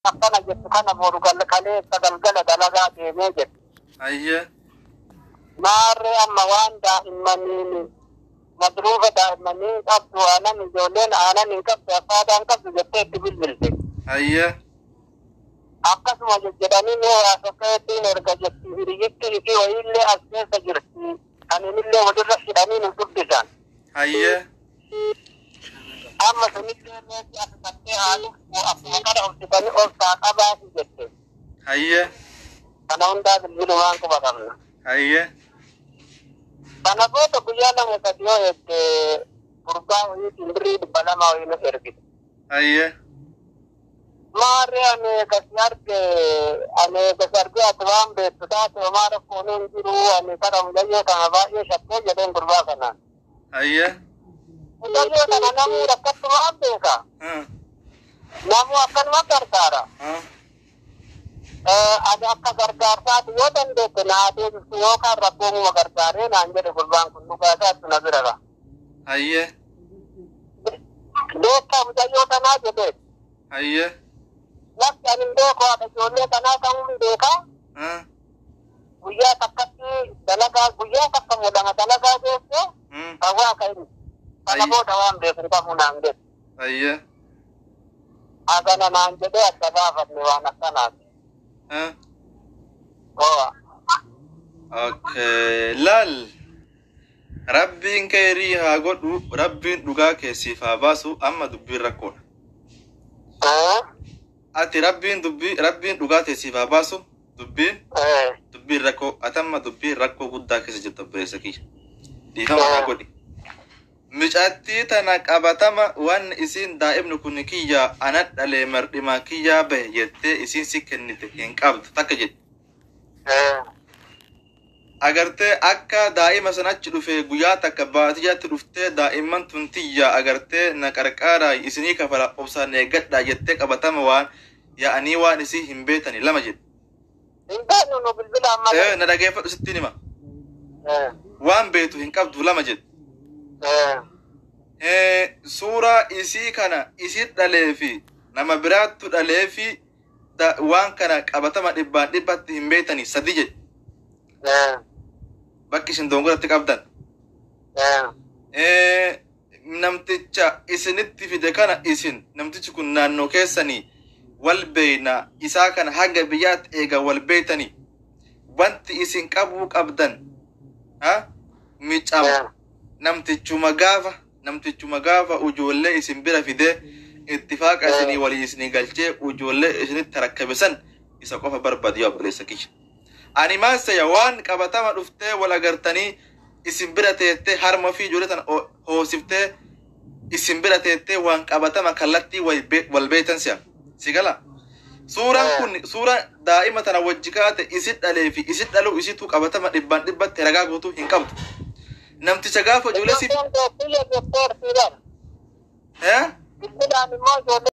Akkana jettu kana boru kaleessa galgala dalagaa deemee jettu. Hayyee. Maarree amma waan daa'immaniin masruufa daa'immanii qabdu, aanan ijoolleen aanan hin qabdu, akkaadaan qabdu jettee itti bilbilte. Hayyee. Akkasuma jedhanii mee waa sokkeettiin erga jetti, hiriyyitti isii wayiillee as keessa jirti. Kaninillee walirra hidhanii nu dubbisan. Hayyee. Amma sunillee meesii as qattee haa dhuftu, akkuma kana obsitanii obsaa qabaati jette. Hayyee. Kana hundaa bilbilumaan quba qabna. Hayyee. Kana booda guyyaa 2 3 yoo eegde, gurbaa wayiitiin birrii 200 wayii nu ergite. Hayyee. Maarree ani eegas arge, ani eegas arge, ati waan beektu taate homaa rakkoon hin jiru, ani kara mucayyoo kana baay'ee shakkee jedheen gurbaa kanaan. Hayyee. Mucayyoo kana namuu rakkattu waan beeka. Namuu akkanuma gargaara. Ani akka gargaarsaati yoo dandeette naa deebiftu yookaan rakkoomuma gargaaree naan jedhe gurbaan kun, dhugaa isaatti na bira ga'a. Hayyee. Beektaa mucayyoo kanaa jedhee. Hayyee. Lafti ani hin beeku, haadha ijoollee kanaa ta'uu hin beekaa. Guyyaa takkatti dalagaa, guyyaa takka mul'ama dalagaa geesse hawaa ka'in. Kana booda waan beeku hin qabu naan jedhe. Hayyee. Hagana naan jedhee adda baafanne, waan akkanaati. Owa. Okay. Laal. Rabbiin khayrii haa godhu, Rabbiin dhugaa keessiif haa baasu, amma dubbiin rakkoodha. Ati Rabbiin dubbii, Rabbiin dhugaa teessiif haa baasu, dubbiin rakkoo, ati amma dubbiin rakkoo guddaa keessa jirtu, obboleessa kiyya. Dhiifama haa godhi. Micattii tana qabatama waan isiin daa'imni kun kiyya, ana dhalee, mardhimaa kiyyaa bahe jettee isiin si kennite hin qabdu takka jedhe. Agartee akka daa'ima sana achi dhufe guyyaa takka baadiyyaatti dhuftee daa'imman tun tiyya, agartee na qarqaaraa, isinii kafala, obsaan eeggadhaa jettee qabatama waan yaa'anii waan isii hin beetani lama jedhe. Hin beeknu nu bilbila amma. Ee, na dhageeffadhu, sittiin hima. Waan beektu hin qabdu lama jedhe. Suuraa isii kana isii dhalee fi nama biraattu dhalee fi waan kana qabatama dhibbaan dhibbatti hin beektanii sadi jedhe. Bakki isin dongoratti qabdan. Namticha isinitti fide kana, isin namtichi kun naannoo keessanii wal beeyna, isaa kana hanga biyyaatti eega wal beeytanii wanti isin qabuu qabdan ha micama namtichuma gaafa ijoollee isin bira fidee ittifaaqa isinii walii isinii galchee ijoollee isinitti rakkabe san isa qofa barbaadu, yaa obboleessa kiyya. Ani maal seya, waan qabatama dhuftee wal agartanii isin bira teettee harma fi ijoollee tana hoosiftee isin bira teettee waan qabatama kallattii wal beeytan si'a. Si gala? Suuraan kun suuraan daa'ima tana wajji kaate isin dhalee fi isin dhaluu isitu qabatama dhibbaan dhibbatti ragaa guutuu hin qabdu. Namticha gaafa ijoollee si Ijoolleen kiyya jetteerti bara. Eh? Bilbilaan immoo ijoollee